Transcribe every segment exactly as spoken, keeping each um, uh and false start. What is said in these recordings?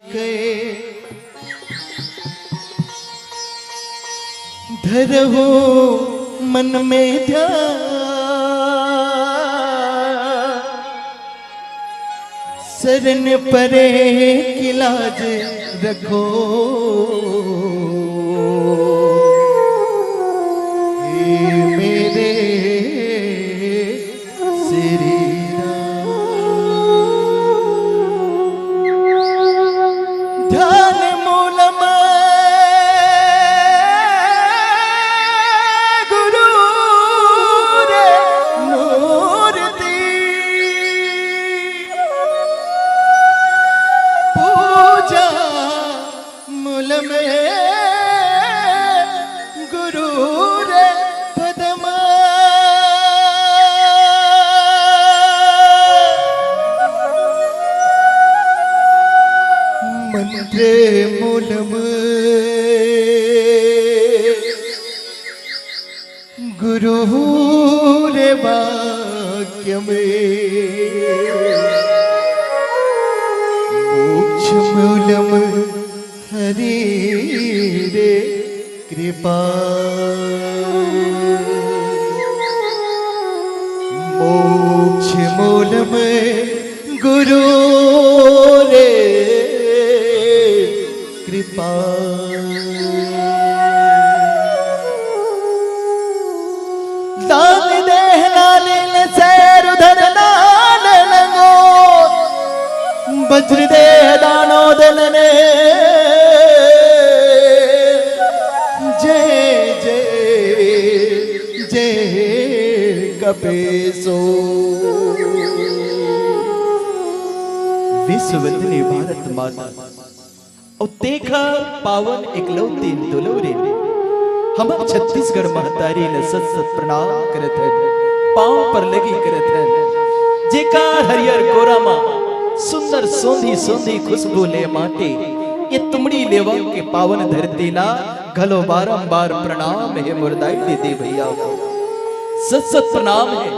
के धरहु मन में ध्यान, शरण परे की लाज रखो। हे मेरे श्री राम। ध्यान मूलम गुरु रे मूर्ति, पूजा मूलम गुरु रे पदम, मंत्र मूलम गुरु रे वाक्यम, मोक्ष मूलम हरि रे कृपा। मोक्ष मूलम गुरु रे कृपा। दान देह नालिन सैर उधर नाल लंगो, वज्र देह दानो दलने। जय जय जय कपेशो। विश्ववंदिनी भारत माता। अउ तेखा पावन एकलौती दुलौरी, हमर छत्तीसगढ़ महतारी ल सत सत प्रणाम करत हन, पाँव पर लगी करत हन। जेकर हरियर कोरा म सुंदर सोंधी सोंधी खुशबू ले माटे, ये तुमड़ी लेवा के पावन धरती ला घलो बारंबार प्रणाम हे मोर दाई दीदी भैया हो। सत सत प्रणाम हे।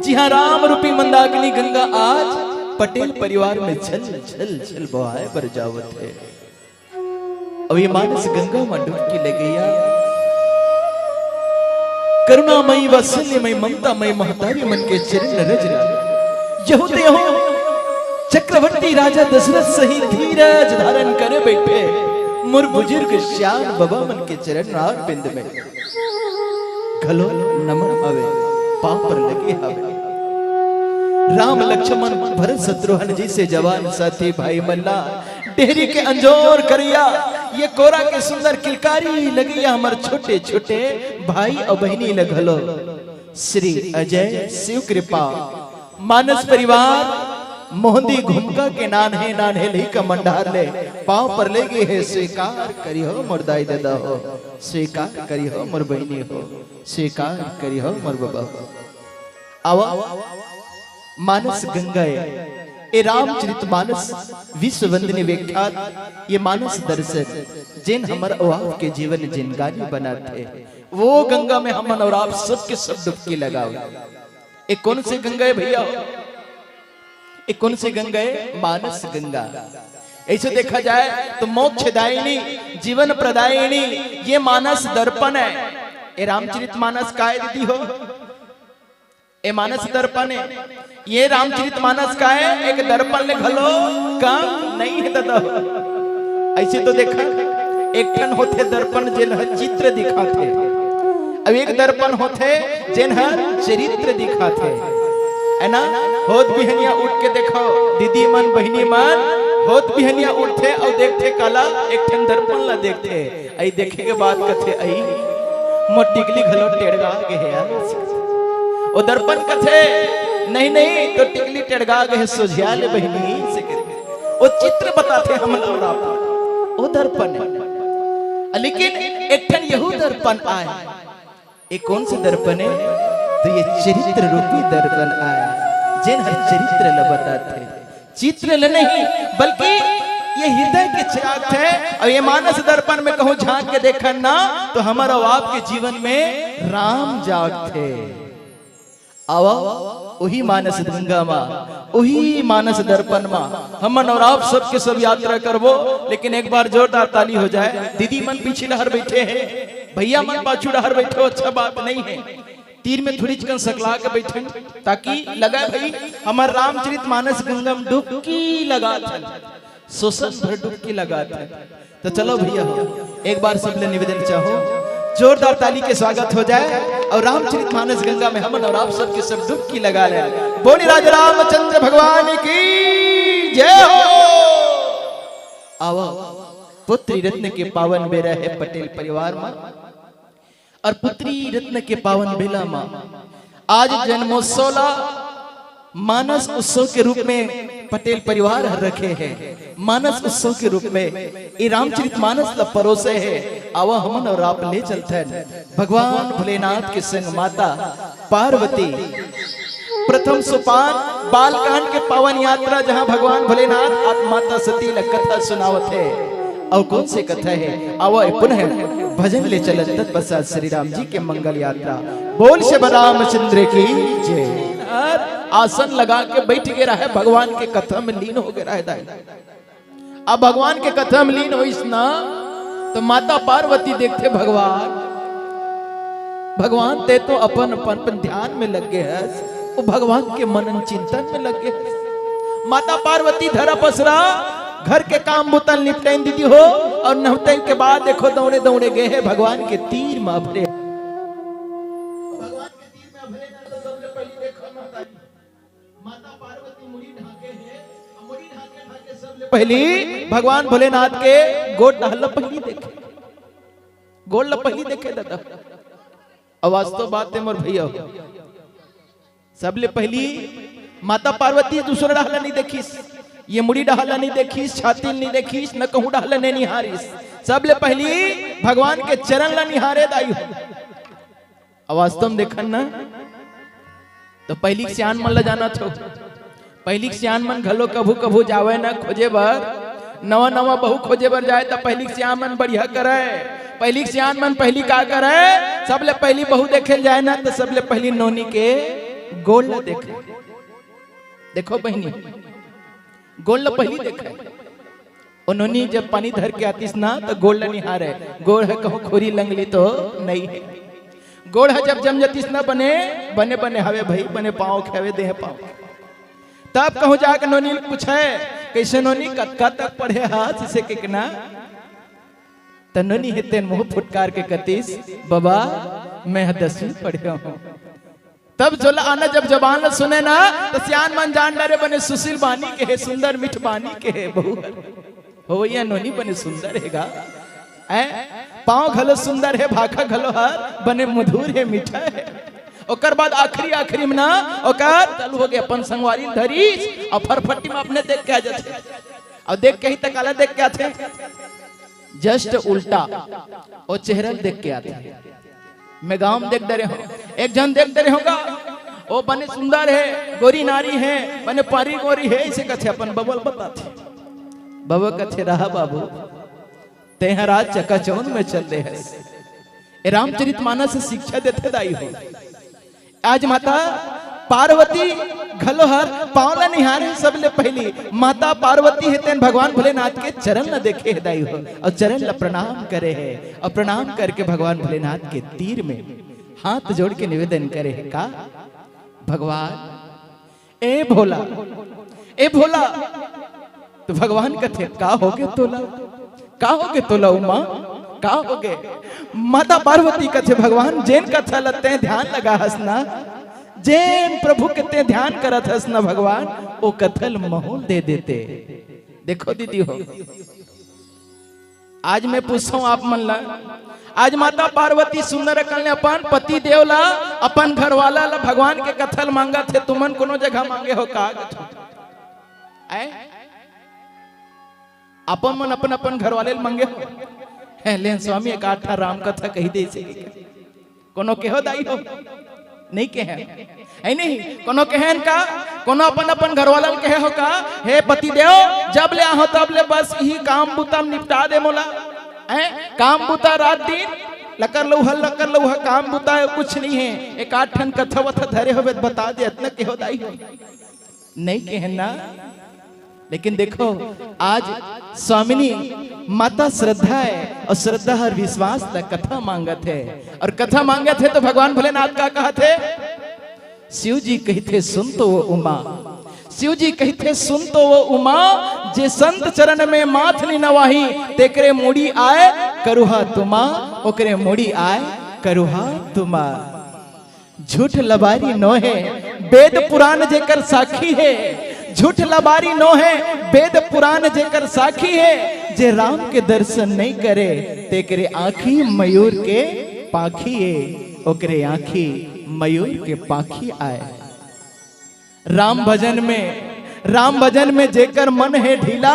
जिहाँ राम रूपी मंदाकिनी गंगा आज पटेल परिवार में छल छल छल बहाए बर जावत हे। अउ ये मानस गंगा म डुबकी लगइया करुणामयी, वात्सल्यमयी, ममतामयी महतारी मन के चरण रज ला। यहू ते यहू चक्रवर्ती राजा दशरथ सही धीरज धारण करे बइठे मोर बुजुर्ग सियान बबा मन के चरण बिंद में घलो नमन हवे, पाँव पर लगे हवे। राम लक्ष्मण भरत शत्रुघ्न जइसे जवान साथी भाई मन ला डेहरी के अंजोर करइया, ये कोरा के सुंदर किलकारी लगइया हमर छोटे छोटे भाई अउ बहिनी ल घलो श्री अजय शिव कृपा मानस परिवार मोहंदी घुमका के नान्हे नान्हे लइका मन डहर ले पाँव पर लगे हे। स्वीकार करिहो मोर दाई ददा हो, स्वीकार करिहो मोर बहिनी हो, स्वीकार करिहो मोर बबा हो। आवा, मानस गंगा ए, ए रामचरित मानस विश्व वंदनीय विख्यात ये मानस दर्शन जेन हमर अउ आप के जीवन जिनगानी बनाथे, वो गंगा में हमन अउ आप सबके सब डुबकी लगाओ। ए कौन से गंगा हे भैया? ए कौन से गंगा हे? मानस गंगा। ऐसे देखा जाए तो मोक्षदायिनी, जीवन प्रदायिनी ये मानस दर्पण हे। ए रामचरित मानस काय दीदी हो? ए मानस दर्पण हे। ये रामचरित मानस काय हे? एक दर्पण ले घलो कम नहीं हे ददा। ऐसे तो देखा, एक ठन होथे दर्पण जेन ह चित्र दिखाथे, अउ एक दर्पण होथे जेन ह चरित्र दिखाथे, है ना? होत बिहनिया उठ के देखो दीदी मन, बहिनी मन, होत बिहनिया उठथे अउ देखथे काला, एक ठन दर्पण ला देखथे। अई देखे के बाद कथे, "अई, मोर टिकली घलो टेड़गा गे हे यार।" ओ दर्पण कथे, "नहीं, नहीं, तोर टिकली टेड़गा गे हे, सोझिया ले बहिनी," से करके। ओ चित्र बताथे हमन अउ आप। ओ दर्पण हे। लेकिन एक ठन यहू दर्पण आय। ए कौन से दर्पण हे? तो ये चरित्र रूपी दर्पण आय, जेन हर चरित्र ल बताथे। चित्र ल नहीं, बल्कि ये हृदय के चिराग थे। अउ ये मानस दर्पण में कहूँ झांक के देखन ना, तो हमर अउ आपके जीवन में राम जागथे। आवा, उही मानस गंगा मा, उही मानस दर्पण मा, हमन अउ आप सबके सब यात्रा करबो। लेकिन एक बार जोरदार ताली हो जाए। दीदी मन पीछे डहर बैठे हे, भैया मन पाछू डहर बैठे हो, अच्छा बात नहीं है। तीर में थोड़ी चिकन सकला के बैठन, ताकि लगा भाई, हमर रामचरित मानस गंगा में डुबकी लगाथन, सोसन भर डुबकी लगाथन। तो चलो भैया हो, एक बार सबले निवेदन चाहो, जोरदार ताली के स्वागत हो जाए अउ रामचरित मानस गंगा में हमन अउ आप सबके सब डुबकी लगा ले। बोली राजा रामचंद्र भगवान की जय हो। आवा, पुत्री रत्न के पावन बेरा हे पटेल परिवार मा, अउ पुत्री रत्न के पावन बेला मा आज जन्मोत्सव ला मानस उत्सव के रूप में पटेल परिवार हर रखे हे। मानस उत्सव के रूप में ये रामचरित मानस ला परोसे हे। आवा, हमन अउ आप ले चलथन भगवान भोलेनाथ के संग माता पार्वती। प्रथम सोपान बालकांड के पावन यात्रा, जहां भगवान भोलेनाथ आप माता सती ला कथा सुनावत हे। अउ कौन से कथा हे? आवा, पुनः भजन ले चलत तत्पश्चात श्री राम जी के मंगल यात्रा। बोल श्री रामचंद्र की जय। आसन लगा के बैठ गे रहे, भगवान के कथा में लीन हो गे रहे दाई। अब भगवान के कथा में लीन होइस ना, तो माता पार्वती देखथे, भगवान, भगवान, ते तो अपन, अपन, अपन ध्यान में लग गे हस, वो भगवान के मनन चिंतन में लग गे हस। माता पार्वती धरा पसरा घर के काम बुतन निपटैन दीदी हो, अउ नहतैन के बाद देखो दौड़े दौड़े गे हे भगवान के तीर में अभरे। भगवान के तीर में अभरे ना, तो सबले पहली देखो ना ताई, माता पार्वती मुड़ी ढाके हे, अउ मुड़ी ढाके ढाके सबले पहली भगवान भोलेनाथ के गोड़ डहर ला पहली देखे, गोड़ ला पहली देखे दादा। अउ वास्तव बात हे मोर भैया, सबले पहली माता पार्वती दूसरा डहर ला नहीं देखिस, ये मुड़ी डहर ला नहीं देखिस, छाती नहीं देखिस, न कहूं डहर ला नहीं निहारिस। सबले पहली भगवान के चरण ला निहारे दाई हो। अउ वास्तव में देखन ना, तो पहली के सियान मन ला जानत हो, पहली के सियान मन घलो कभू कभू जावे ना खोजे बर, नवा नवा बहू खोजे बर जाए, त पहली के सियान मन बढ़िया करे। पहली के सियान मन पहली का करे? सबले पहली बहू देखे ल जाए ना, त सबले पहली नोनी के गोड़ ला देखे। देखो बहिनी, गोड़ ला पहली देखे। ओ नोनी जब पानी धर के आतिस ना, त गोड़ ला निहारे, गोड़ हे कहूं खुरी लंगली तो नहीं हे। गोड़ हे जब जम जातिस ना, बने बने बने हवे भाई, बने पाँव के हवे, देह पाँव के। तब कहूं जाके नोनी ले पूछे, "कैसे नोनी, कतका तक पढ़े हस?" इसे कितना? त नोनी हे तेन मुंह फुटकार के कतिस, "बबा, मैं ह दसवीं पढ़े हूं।" तब जोला आना जब जबान ल सुने ना, त सियान मन जान डरे, बने सुशील बानी के हे, सुंदर मीठ बानी के हे बहू हर। हो भैया, नोनी बने सुंदर हे गा। ऐ, पाँव घलो सुंदर हे, भाखा घलो हर बने मधुर हे, मीठा हे। ओकर बाद आखिरी, आखिरी में ना, ओकर चालू हो गे अपन संगवारी ल धरिस, अउ फरफटी में अपने देख के आ जाथे। अउ देख के ही त काला देख के आथे, just उल्टा, ओ चेहरा ल देख के आथे। मैं गांव में देख डरे हूं, एक झन देख डरे हूं गा, ओ बने सुंदर हे, गोरी नारी हे, बने पारी गोरी हे, इसे कथे अपन बबा ल बताथे। बबा कथे, "रहा बाबू, तेंह राज चकाचौंध में चल दे हस।" ए रामचरित मानस से शिक्षा देथे दाई हो। आज माता पार्वती घलो हर पाँव ला निहारे, सबले पहली माता पार्वती हे तेन भगवान भोलेनाथ के चरण ला देखे हे दाई हो, अउ चरण ला प्रणाम करे हे, अउ प्रणाम करके भगवान भोलेनाथ के तीर में हाथ जोड़ के निवेदन करे हे का, "भगवान, ए भोला, ए भोला।" त भगवान कथे, "का होगे तोला? का होगे तोला उमा? का होगे?" माता पार्वती कथे, "भगवान, जेन कथा ल तें ध्यान लगा हस ना, जेन प्रभु के तें ध्यान करत हस ना भगवान, ओ कथा ल महूं ल दे देते।" देखो दीदी हो, आज मैं पूछता हूं आप मन ला, आज माता पार्वती सुंदर अकन ले अपन पति देव ला, अपन घरवाला ला भगवान के कथा ल मांगत हे, तुमन कोनो जगह मांगे हो का? ऐ? अपन मन अपन अपन घरवाले ल मांगे हो? हे, लेन स्वामी, एक आठ ठा राम कथा कही दे से। कोनो केहो दाई हो? नहीं केहे। ऐ नहीं, कोनो केहेन का? कोनो अपन अपन घरवाला ल केहे हो का, "हे पति देव, जब ले आहो तब ले बस इही काम बुता म निपटा दे मोला।" ऐ काम बुता रात दिन लकर लउहा, लकर लउहा, काम बुता हे, कुछ नहीं हे। एक आध ठन कथा वथा धरे होबे त बता दे, अतना केहो दाई हो। नहीं केहे ना। लेकिन देखो, आज स्वामिनी माता श्रद्धा हे अउ श्रद्धा हर विश्वास ला कथा मांगत हे। अउ कथा मांगत हे त भगवान भोलेनाथ का कहत हे? शिव जी कहिथे, "सुन तो वो उमा।" शिव जी कहिथे, "सुन तो वो उमा, जे संत चरण में माथ नी नवाही, तेकरे मुड़ी आय करुहा तुमा, ओकरे मुड़ी आय करुहा तुमा।" झूठ लबारी नो हे, वेद पुराण जेकर साखी हे। झूठ लबारी नो हे, वेद पुराण जेकर साखी हे। जे राम के दर्शन नहीं करे, तेकरे आँखी मयूर के पाखी हे, ओकरे आँखी मयूर के पाखी आय। राम भजन में, राम भजन में जेकर मन हे ढीला,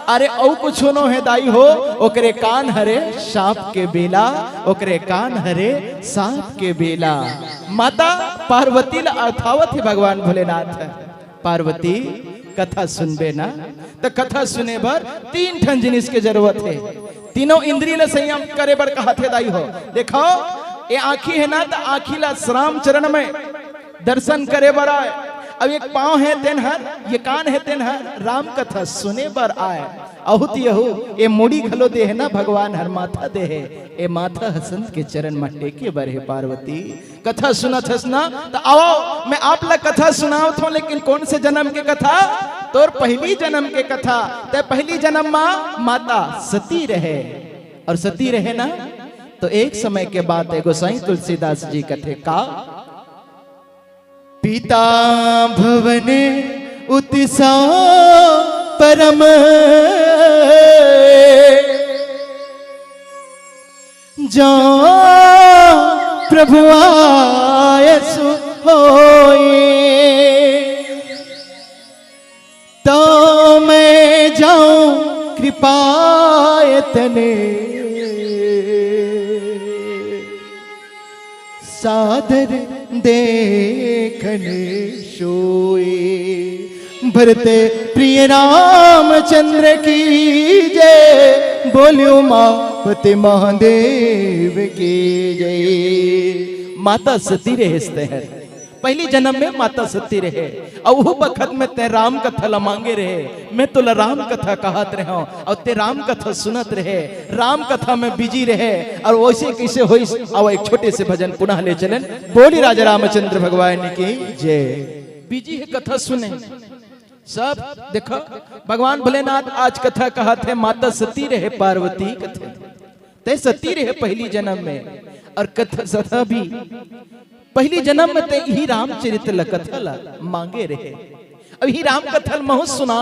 अरे अउ कुछो नो हे दाई हो, ओकरे कान हरे सांप के बेला, ओकरे कान हरे सांप के बेला। माता पार्वती ला अर्थावत हे भगवान भोलेनाथ। पार्वती, कथा सुनबे ना, त कथा सुने बर तीन ठन जिनिस के जरूरत हे। तीनों इंद्री ला संयम करे बर कहत हे दाई हो। देखो, ये आँखी हे ना, त आँखी ला श्री राम चरण में दर्शन करे बर आय। अब एक पाँव हे तेन हर, ये कान हे तेन हर, राम कथा सुने बर आय। अहू त यहू, ये मुड़ी घलो दे हे ना भगवान हर, माथा दे हे, ये माथा ह संत के चरण म टेके बर हे पार्वती। कथा सुनत हस ना, त आवव, मैं आप ला कथा सुनावत हंव, लेकिन कोन से जनम के कथा? तोर पहिली जनम के कथा। तैं पहिली जनम म माता सती रहे, अउ सती रहे ना, त एक समय के बात हे, गोसाईं तुलसीदास जी कथे का, "पिता भवन उतिसा परम, जा प्रभु आयस होई।" तो मैं जाऊं कृपायतन, सादर देखन सोई। भरत प्रिय रामचंद्र की जय, बोलियो उमापति महादेव की जय। माता सती रहे इस तहत। पहिली जनम में माता सती रहे, अउ उहू बखत में तैं राम कथा ला मांगे रहे। मैं तोला राम कथा कहत रहे हंव, अउ तैं राम कथा सुनत रहे, राम कथा में busy रहे, अउ वइसे कइसे होइस? अउ एक छोटे से भजन पुनः ले चलेन। बोली राजा रामचंद्र भगवान की जय। Busy हे कथा सुने सब। देखो, भगवान भोलेनाथ आज कथा कहत हे, माता सती रहे पार्वती कथे। तैं सती रहे पहिली जनम में, अउ कथा सथा भी पहिली जनम में तैं इही रामचरित ल कथा ल मांगे रहे। अब इही राम कथा ल महूं सुना,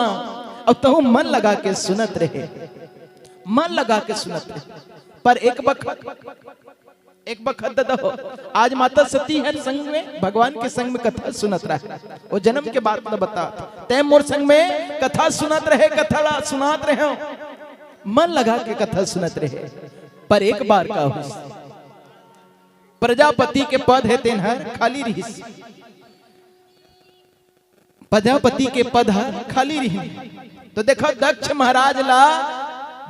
अब तहूं मन लगा के सुनत रहे, मन लगा के सुनत रहे। पर एक बखत, एक बखत ददा हो, आज माता सती हर संग में, भगवान के संग में कथा सुनत रहे। वो जनम के बात न बता, तैं मोर संग में कथा सुनत रहे, कथा ला सुनात रहे हो, मन लगा के कथा सुनत रहे। पर एक बार का होइस, प्रजापति के पद हे तेन हर खाली रहिस, प्रजापति के पद हर खाली रहिस। तो देखो, दक्ष महाराज ला,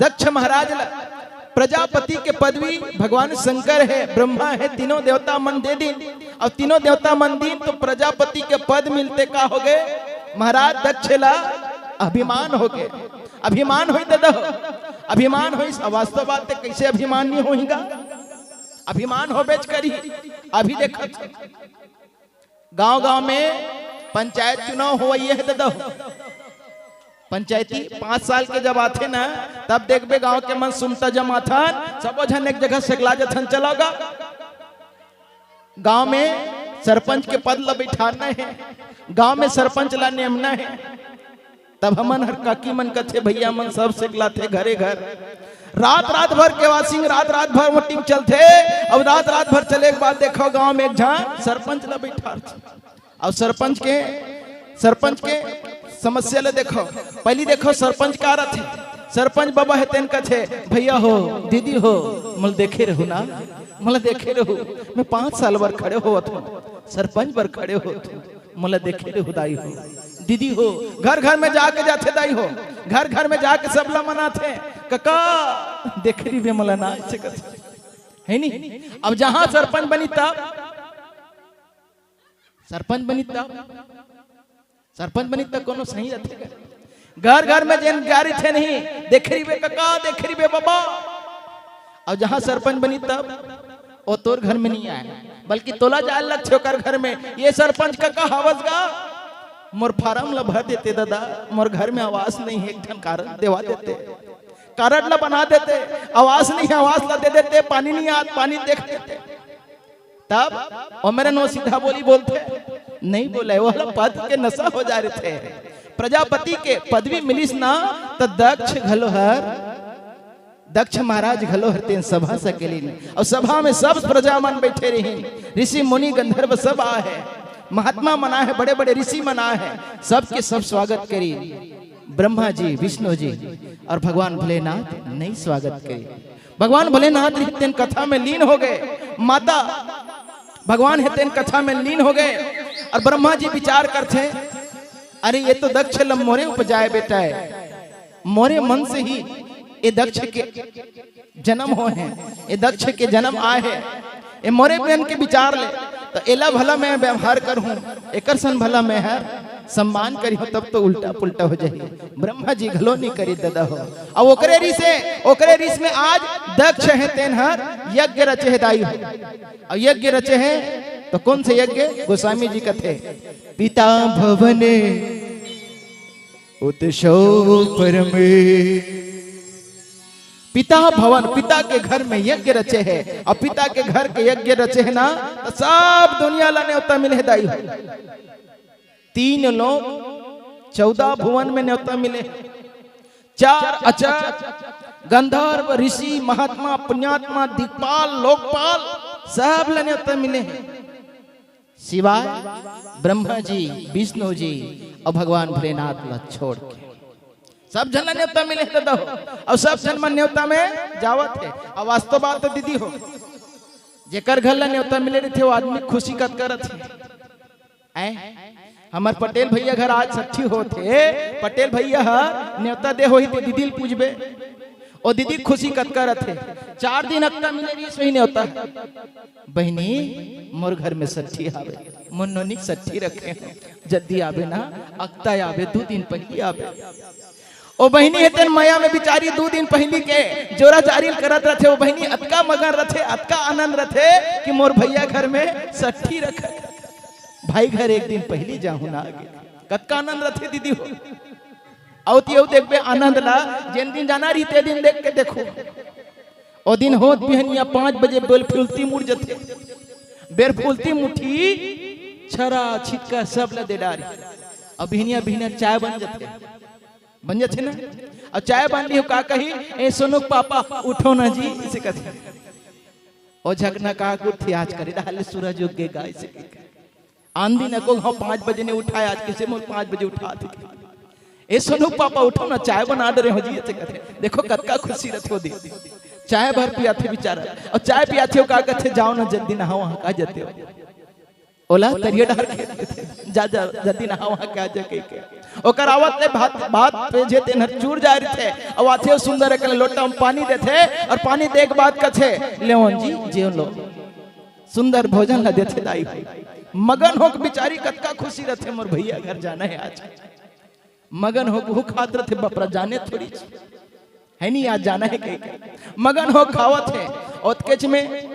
दक्ष महाराज ला प्रजापति के पदवी भगवान शंकर हे, ब्रह्मा हे, तीनों देवता मन दे दिन। अउ तीनों देवता मन दिन तो प्रजापति के पद मिलते का होगे? महाराज दक्ष ला अभिमान होगे। अभिमान होइस ददा, अभिमान होइस। अब वास्तव बात हे, कइसे अभिमान नहीं होही गा? अभिमान होबेच करही। अभी देखत, गांव-गांव में पंचायत चुनाव होवइया हे ददा। पंचायती पांच साल के जब आथे ना, तब देखबे गांव के मन सुमता जमाथन, सबो झन एक जगह सेगला जथन, चलो गा। गांव में सरपंच के पद ल बैठारना हे, गांव में सरपंच ला नेमना हे। तब हमन हर काकी मन कथे, भैया मन सब सेगलाथे घरे घर। रात रात भर केवासिंग, रात रात भर voting चलथे। अब रात रात भर चले के बाद देखो, गांव में एक झन सरपंच ला बैठारथे। अउ सरपंच के, सरपंच के समस्या ले देखो। पहिली देखो, सरपंच का रथे? सरपंच बबा हे तेन कथे, भैया हो, दीदी हो, मोला देखे रहू ना, मोला देखे रहू। मैं पांच साल बर खड़े होवत हंव, सरपंच बर खड़े होवत हंव, मोला देखे रहू दाई हो, दीदी हो। घर घर में जाके जाथे दाई हो, घर घर में जाके सबला मनाथे, कका देखे रहिबे मोला ना, अइसे कथे। हे नहीं? अब जहां सरपंच बनी तब, सरपंच बनी तब, सरपंच बनी तब कोनो सही रथे का? घर घर में जेन गारी थे नहीं, देख रही बे कका, देख रही बे बाबा। और जहां सरपंच बनी तब ओ तोर घर में नहीं आए, बल्कि तोला जाए लगथे ओकर घर में, "ये सरपंच कका, हवस गा, मोर फारम ला भर देते दादा, मोर घर में आवास नहीं है, एक ठन कारड देवा देते, कारड ला बना देते, आवास नहीं है, आवास ला दे देते, पानी नहीं आत, पानी देख देते।" तब ओमेरन ओ सीधा बोली बोलथे, नहीं बोले, वो वाला पद के नशा हो जा रहे थे। प्रजापति के पदवी मिलिस ना, त दक्ष घलो हर, दक्ष महाराज घलो हर तेन सभा सकेलिन, और सभा में सब प्रजा मन बैठे रहिन, ऋषि मुनि गंधर्व सब आहे, महात्मा मन आहे, बड़े बड़े ऋषि मन आहे, सबके सब स्वागत करी। ब्रह्मा जी, विष्णु जी और भगवान भोलेनाथ नहीं स्वागत करी। भगवान भोलेनाथ रहितेन कथा में लीन हो गए, माता भगवान हे तेन कथा में लीन हो गए। और ब्रह्मा जी विचार करथे, "अरे, ये तो दक्ष ल मोरे उपजाए बेटा है, मोरे मन से ही ये दक्ष के जन्म हो हैं, ये दक्ष के जन्म आए हैं, ये मोरे मन के विचार ले, तो एला भला मैं व्यवहार करहूं, एकर सन भला मैं हर सम्मान करिहूं, तब तो उल्टा पुल्टा हो जाही।" ब्रह्मा जी घलो नहीं करी ददा हो। अब ओकरे रिस हे, ओकरे रिस में आज दक्ष हे तेन हर यज्ञ रचे हे दाई हो। और यज्ञ रचे हे तो कौन से यज्ञ? गोस्वामी जी कथे, "पिता भवन उत्सव परमे।" पिता भवन, पिता के घर में यज्ञ रचे हे, और पिता के घर के यज्ञ रचे हे ना, तो सब दुनिया ला न्योता मिले हे दाई हो। तीन लोक, चौदह भुवन में न्योता मिले हे। चार अचर, गंधर्व, ऋषि, महात्मा, पुण्यात्मा, दिक्पाल, लोकपाल, सब ला न्योता मिले हे। सिवाय ब्रह्मा जी, विष्णु जी और भगवान भोलेनाथ ला छोड़ के सब झन ला न्योता मिले हे ददा हो। और सब झन मन न्योता में जावत हे। अब वास्तव बात तो दीदी हो, जेकर घर ला न्योता मिले रहिथे, वो आदमी खुशी कतका रथे। ऐ, हमर पटेल भैया घर आज सट्ठी होत हे, पटेल भैया ह न्योता दे होही ते दीदी ल पूछबे, ओ दीदी खुशी कतका रथे? चार दिन अक्ता मिले रहिस होही न्योता, "बहिनी, मोर घर में सट्ठी आवे, मोर नोनी के सट्ठी रखे हो, जल्दी आबे ना, अक्ता आबे, दू दिन पहिली आबे।" ओ बहिनी हे तेन मया में बिचारी दू दिन पहिली के जोरा जारी ल करत रथे, ओ बहिनी अतका मगन रथे, अतका आनंद रथे कि मोर भैया घर में सट्ठी रखे। भाई घर एक दिन पहिली जाहूं ना आगे। कतका आनंद रथे दीदी हो। अउ ती अउ देखबे आनंद ला, जेन दिन जाना रही ते दिन देख के देखो। ओ दिन होत बिहनिया पाँच बजे बेर फुलती मुड़ जथे। बेर फुलती मुठी, छरा छिटका सब ला दे डारी। अब बिहनिया बिहनिया चाय बन जथे। बन जथे ना? अब चाय बन ली हो का कही, "ए सोनू पापा उठो ना जी," इसे कथे। ओ झकना का उठी, "आज करे डाले सूरज उग गे गा," इसे कही। आन दिन एको घाव पाँच बजे ने उठाए, आज किसे मोर पाँच बजे उठा दे। "ए सोनू पापा उठो ना, चाय बना दे रहे हो जी," ऐसे कथे। देखो कतका खुशी रथे ओ दिन। चाय भर पियाथे बेचारा। और चाय पियाथे ओ का कथे, "जाओ ना जल्दी नहाओ, वहाँ का जते हो?" ओला तरिया डार के, "जा, जा, जल्दी नहाओ, वहाँ का जा," कह के। ओकर आवत ले भात, भात पे जे तेन हर चूर जाए रथे। और आथे ओ सुंदर एक लोटा में पानी देथे और पानी दे के बाद कथे, "लेवन जी, जेवन लो।" सुंदर भोजन ला देथे दाई। मगन होके बिचारी कतका खुशी रथे, "मोर भैया घर जाना है आज।" मगन होके वो खात रथे, बपरा जाने थोड़ी हे नहीं, आज जाना है कह के। मगन होके खावत हे, ओतकेच में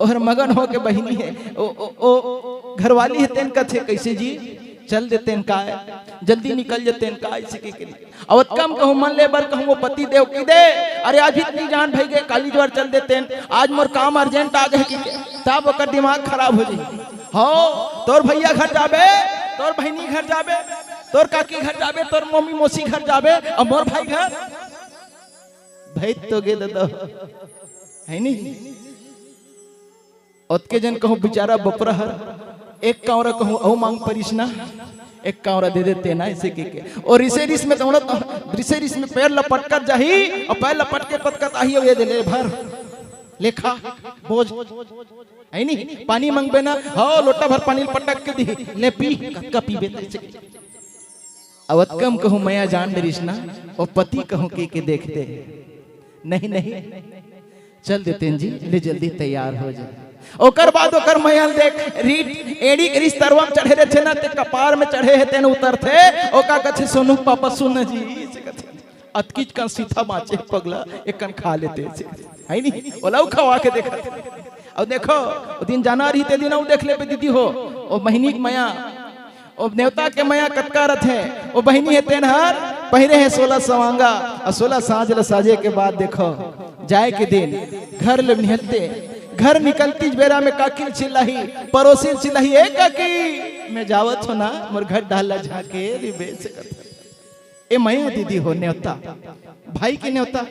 ओहर मगन होके बहिनी हे, ओ, ओ, ओ, घरवाली हे तेन कथे, "कैसे जी, चल देतेन काय, जल्दी निकल जतेन काय?" इसे कह के अवत कम कहूँ मन ले बर कहूँ वो पति देव कहि दे, "अरे आज इतनी जान भई गे, काली जुवार चल देतेन, आज मोर काम urgent आ गे," कहि के, तब ओकर दिमाग खराब हो जाई। "हो, तोर भैया घर जाबे, तोर बहिनी घर जाबे, तोर काकी घर जाबे, तोर मम्मी मौसी घर जाबे, अउ मोर भाई घर?" भई तो गे ददा, हे नी? ओतके जन कहूँ बिचारा बपरा हर, एक कांवरा कहूँ अउ मांग परिस ना, एक कांवरा दे देते ना, इसे कह के। और रिसे रिस में तो उड़त, रिसे रिस में पैर लपटकत जाही, और पैर लपटके पटकत आही, और ये दे ले भर, ले खा, बोझ। हे नी? पानी मांगबे ना, "हो, लोटा भर पानी पटक के दी, ले पी, कतका पीबे," इसे कह के। अवत कम कहूँ मया जान डरिस ना, ओ पति कहूँ के, के देखते। नहीं, नहीं, चल देतेन जी, ले जल्दी तैयार हो जा। ओकर बाद ओकर मया ल देख, रीठ, एड़ी के रीस तरवा म चढ़े रहिथे ना, ते कपार म चढ़े हे, तेन उतरथे। ओका कथे, "सोनू के पापा, सुन ना जी," से कथे, "अतकीच कन सीधा बाँचे पगला, एकन खा लेते," से कथे। है नी? ओला अउ खवा के देखत। अउ देखो, ओ दिन जाना रही, ते दिन अउ देख लेबे दीदी हो, ओ बहिनी के मया, ओ नेवता के मया कतका रथे। ओ बहिनी हे, तेन हर पहिरे हे सोला सवांगा, अउ सोला साँझ ल साजे के बाद देखो, जाए के दिन घर ले निकलते, घर निकलतीच बेरा में काकी ल चिल्लाही, पड़ोसी ल चिल्लाही, "ए काकी, मैं जावत हो ना, मोर घर डाहर ल झाँके रिबे," से कथे। ए मया दीदी हो नेवता, भाई के नेवता,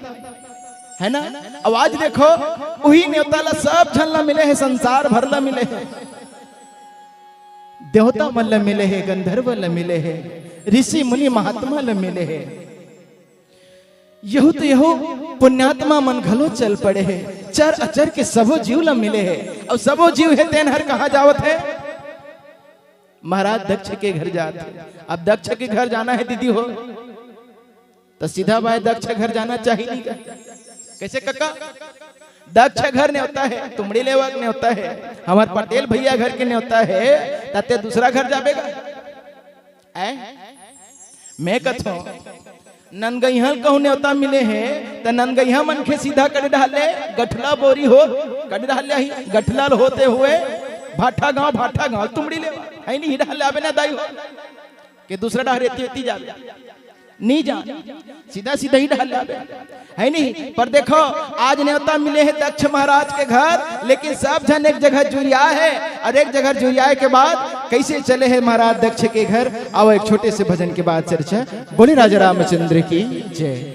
है ना? अब आज देखो, उही नेवता ला सब झन ला मिले हे, संसार भर ला मिले हे, देवता मन ला मिले हे, गंधर्व ला मिले हे, ऋषि मुनि महात्मा ला मिले हे। यहू तो यहू पुण्यात्मा मन घलो चल पड़े हे, चर अचर के सबो जीव ला मिले हे। अउ सबो जीव हे, तेन हर कहाँ जावत हे? महाराज दक्ष के घर जात हे। अब दक्ष के घर जाना हे दीदी हो, त सीधा बाय दक्ष घर जाना चाही नहीं का? कइसे कका? दक्ष घर नेवता हे, तुमड़ी लेवा के नेवता हे, हमर पटेल भइया घर के नेवता हे, त ते दूसरा घर जाबे गा? ऐ? मैं कथों, ननगइहा ल कहूँ नेवता मिले हे, त ननगइहा मनखे सीधा कड़े डाहर ले, गठला बोरी हो, कड़े डाहर ले आही, गठला ल होते हुए, भाठा गाँव, भाठा गाँव, तुमड़ी लेवा, है नी, ही डाहर ले आबे ना दाई हो, के दूसरा डाहर एती, एती जाबे, नी जा, सीधा, सीधा ही डाहर ले आबे, है नी? पर देखो, आज नेवता मिले हे दक्ष महाराज के घर, लेकिन सब झन एक जगह जुरिया हे, अउ एक जगह जुरियाए के बाद कइसे चले हे महाराज दक्ष के घर, आओ एक छोटे से भजन के बाद चर्चा। बोले राजा रामचंद्र की जय।